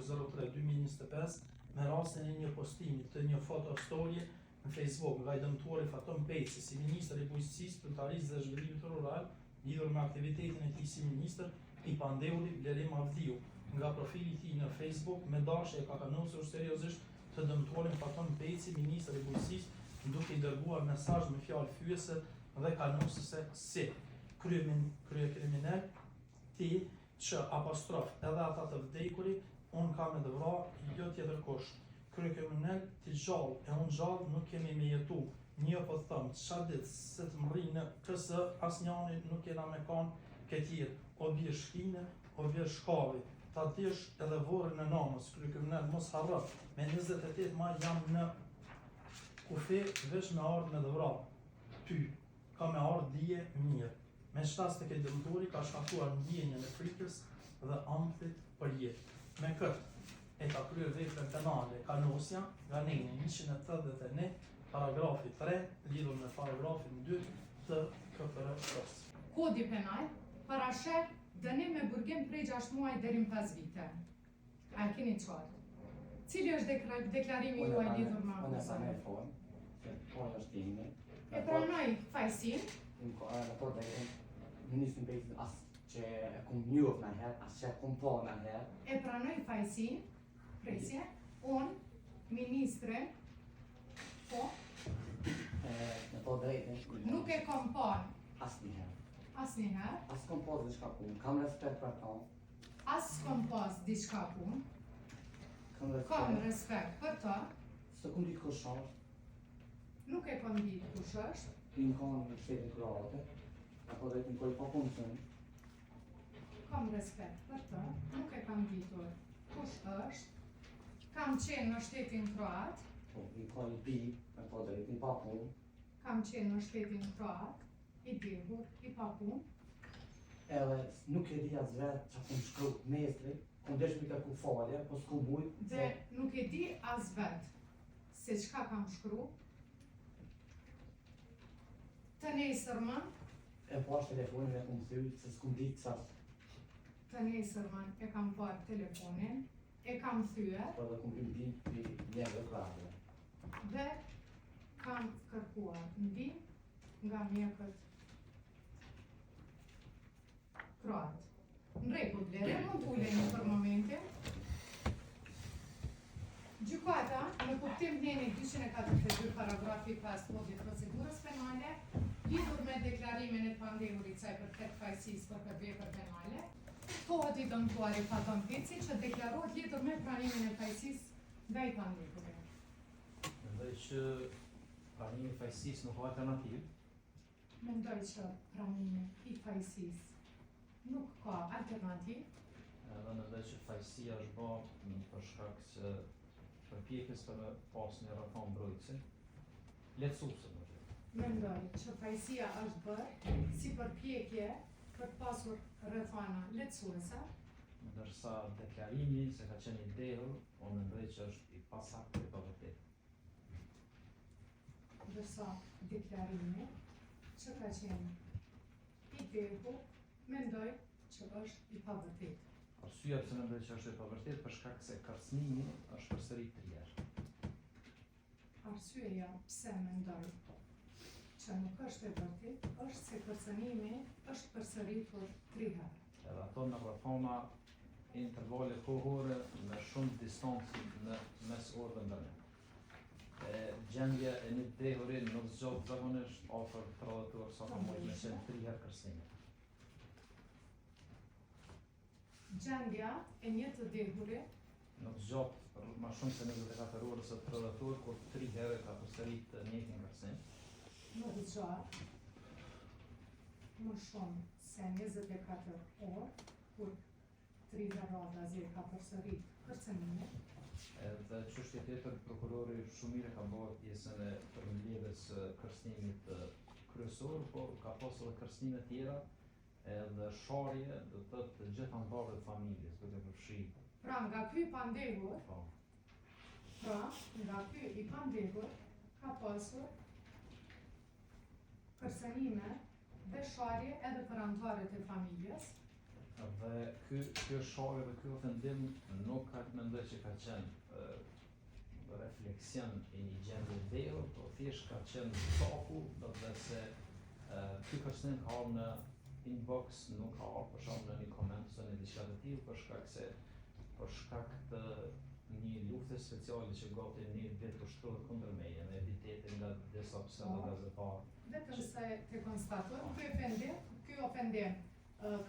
03 2025 me rastin e një postimi të një foto storie në Facebook nga i dëmtuari Faton Peci si ministër i Bujqësisë, Pylltarisë dhe Zhvillimit Rural lidhur me aktivitetin e tij si ministër, i pandehuri Blerim Avdiu nga profili i tij në Facebook me dashje e ka kanosur seriozisht të dëmtuarin Faton Peci, ministër i Bujqësisë, duke i dërguar mesazh me fjalë fyese dhe kanosëse si kryekriminel ti që apostrof edhe ata të vdekuri unë kam me të vra jo tjetër kush kryekriminel ti gjallë e unë gjallë nuk kemi me jetu një po të thom ça ditë se të mrri në KS asnjani nuk kena me kan këtë jetë o bir shpine o bir shkavi ta dish edhe vorrin e nanës kryekriminel mos harro me 28 maj jam në kufi veç me ardh me të vra ty ka me ardh dije mirë me ç'rast tek i dëmtuari ka shkaktuar ndjenjën e frikës dhe ankthit për jetë. Me këtë e ka kryer veprën penale kanosja nga neni 181 paragrafi 3 lidhur me paragrafin 2 të KPRK-së. Kodi Penal parasheh dënim me burgim prej 6 muaj deri në 5 vite. A e keni qartë? Cili është deklarimi juaj lidhur me akuzën? Unë e pranoj fajin, se faji është imi. E pranoj fajësinë. Unë ka në po dhe ministrin Peci as që e kum njoft nanjëherë, as që e kum pa nanjëherë. E pranoj fajësinë, presje, unë, ministrin, po. E, në po drejtën. Nuk e kom pa. Asnjëherë. Asnjëherë. As kom pas diçka punë, kam respekt për ta. As s'kom pas diçka punë. Kam respekt. Kam respekt për të. S'e kom ditë kush është. Nuk e kom ditë kush është. Jam kanë në shtetin kroate. Apo dhe të më pa punë Kam respekt për të. Nuk e kam ditur kush është. Kam qenë në shtetin kroat. Po, jam kanë i bi, me po drejt, i pa punë. Kam qenë në shtetin kroat. I dehur, i papunë. Edhe nuk e di as vetë ça kom shkru nesri, kom desh me kërku falje, po s'kom mujt. Dhe nuk e di as vetë se çka kam shkru. Të nesërmën. E pash telefonin e kom thy, se s'kom ditë ça. Të nesërmën e kam parë telefonin, e kam thyer. Po dhe kom kërku ndihmë prej mjekëve kroatë. Dhe kam kërkuar ndihmë nga mjekët kroat. Në rregull, Blerim, mund të uleni për momentin. Gjykata, në kuptim neni 242 paragrafi 5 kodit procedurës penale, lidhur me deklarimin e të pandehurit sa i përket fajësisë për këtë vepër penale, ftohet i dëmtuari Faton Peci që deklarohet lidhur me pranimin e fajësisë nga i pandehuri. Mendoj që pranimi i fajësisë nuk ka alternativë. Mendoj që pranimi i fajësisë nuk ka alternativë. Edhe mendoj që fajësia është bë për shkak se përpjekjes për me pas një rrethanë mbrojtëse, lehtësuese më shumë. Mendoj që fajësia është bërë si përpjekje për të pasur rrethana lehtësuese. Ndërsa deklarimi se ka qenë i dehur, Unë mendoj që është i pasaktë dhe i pavërtetë. Ndërsa deklarimi që ka qenë i dehur, mendoj që është i pavërtetë. Arsyeja pse mendoj që është i pavërtetë për shkak se kërcënimi është përsërit tri herë. Arsyeja pse mendoj që nuk është e vërtetë është se kërcënimi është përsëritur tri herë. Edhe ato në rrethana intervale kohore me shumë distancë në mes orëve ndërmjet. E gjendja e një të dehuri nuk zgjat zakonisht afër 30 orë sa ka mujtë me qenë tri herë kërcënimi. Gjendja e një të dehuri. Nuk zgjat më shumë se 24 orë ose 30 orë, kur tri herë ka përsërit të njëjtin kërcënim. Nuk zgjat më shumë se 24 orë, kur tri herë radhazi ka përsërit kërcënimin. Edhe çështje tjetër, prokurori shumë mirë ka bërë pjesën e përmbledhjes së kërcënimit kryesor, po ka pasur edhe kërcënime tjera Edhe sharje, do të thotë të gjithë anëtarëve të familjes, duke përfshi. Pra nga ky i pandehur. Po. Pra nga ky i pandehur ka pasur kërcënime dhe sharje edhe për anëtarët e familjes. Dhe ky kjo sharje dhe ky ofendim nuk ka mendoj që ka qenë refleksion i një gjendje dehur, po thjesht ka qenë caku, do të thotë se ky kërcënim ka ardhur në inbox, nuk ka ardhur për shembull në një koment ose në diçka të tillë për shkak se për shkak të një lufte speciale që gati një vit ushtrohet kundër meje, me epitete nga disa pseudo po. gazetarë. Vetëm se të konstatojmë, ky ofendim, ky ofendim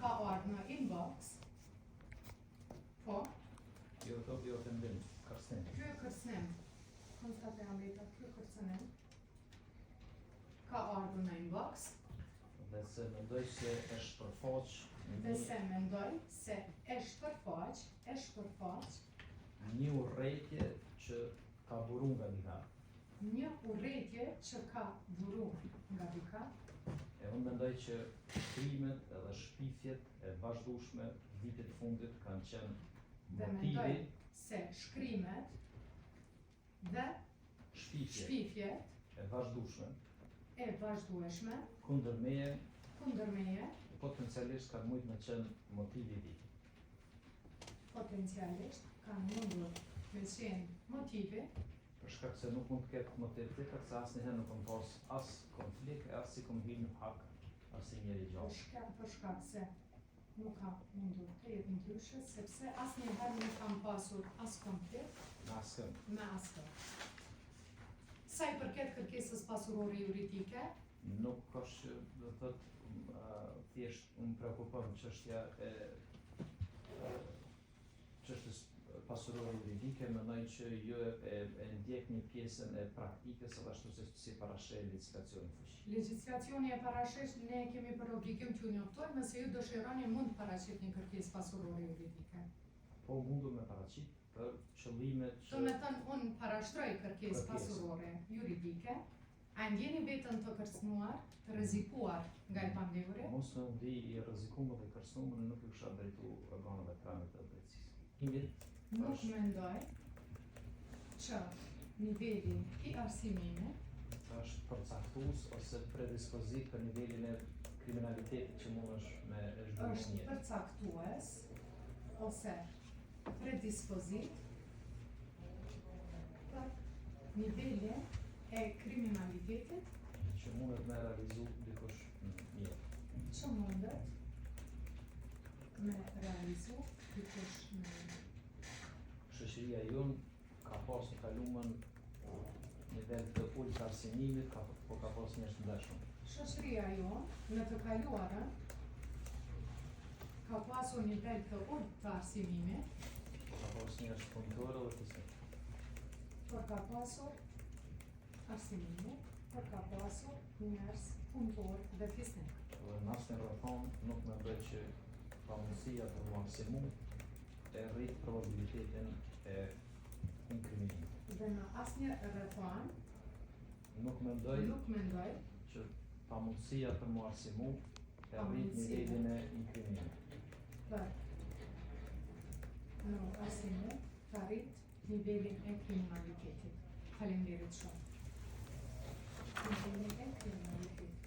ka ardhur në inbox. Po. Jo, to ky ofendim, kërcënim. Ky kërcënim. Konstatoj Amrita, ky kërcënim ka ardhur në inbox. Dhe se mendoj se e shpërfaq Dhe se mendoj se e shpërfaq, e shpërfaq një urrejtje që ka buru nga dika. Një urrejtje që ka buru nga dika. E unë mendoj që shkrimet edhe shpifjet e vazhdueshme vitet e fundit kanë qenë motivi. Dhe mendoj se shkrimet dhe shpifjet, shpifjet e vazhdueshme e vazhdueshme kundër meje kundër meje potencialisht kanë mujt me qenë motivi i tij. Potencialisht kanë mundur me qenë motivi për shkak se nuk mund të ketë motiv tjetër, se asnjëherë nuk kam pas as konflikt e as s'i kam hi në hak asnjë njeri gjallë. Për shkak për shkak se nuk ka mundur të jetë ndryshe, sepse asnjëherë nuk kam pasur as konflikt me askënd. Me askënd. Sa i përket kërkesës pasurore juridike, nuk është që do të thotë thjesht më preokupon çështja e çështjes pasurore juridike, mendoj që ju e, e, e ndjekni pjesën e praktikës edhe ashtu se si parasheh legjislacioni në fuqi. Legjislacioni e parasheh, ne kemi për obligim t'ju njoftojmë, nëse ju dëshironi mund të paraqitni kërkesë pasurore juridike. Po mundu me paraqit për qëllime që Do me thënë, unë parashtroj kërkesë pasurore juridike, A e ndjeni veten të kërcënuar, të rrezikuar nga i pandehuri? Mos me u ndi i rrezikuar dhe i kërcënuar, nuk iu kisha drejtu organeve të rendit dhe drejtësisë. Nuk mendoj që niveli i arsimimit është përcaktues ose predispozitë për nivelin e kriminalitetit që mundesh me e zhvillu në jetë. Është përcaktues ose predispozitë për nivelin e kriminalitetit. Që mundet me realizu dikush në jetë. Që mundet me realizu dikush në jetë. Shoqëria jonë ka pas në kalumen nivel të ulët të arsimimit, ka, po ka pas njerëz të ndershëm. Shoqëria jonë në të kaluarën ka pasur nivel të ulët të arsimimit, Po ka pas njerëz punëtorë dhe fisnik. Por ka pasur arsimimit, por ka pasur njerëz punëtorë dhe fisnik. Dhe në asnjë rrethanë nuk mendoj që pamundësia për m'u arsimu e rrit probabilitetin e inkriminimit. Dhe në asnjë rrethanë nuk mendoj nuk mendoj që pamundësia për m'u arsimu e rrit nivelin e inkriminimit. Për m'u arsimu ta rrit nivelin e kriminalitetit. Faleminderit shumë. Nivelin e kriminalitetit.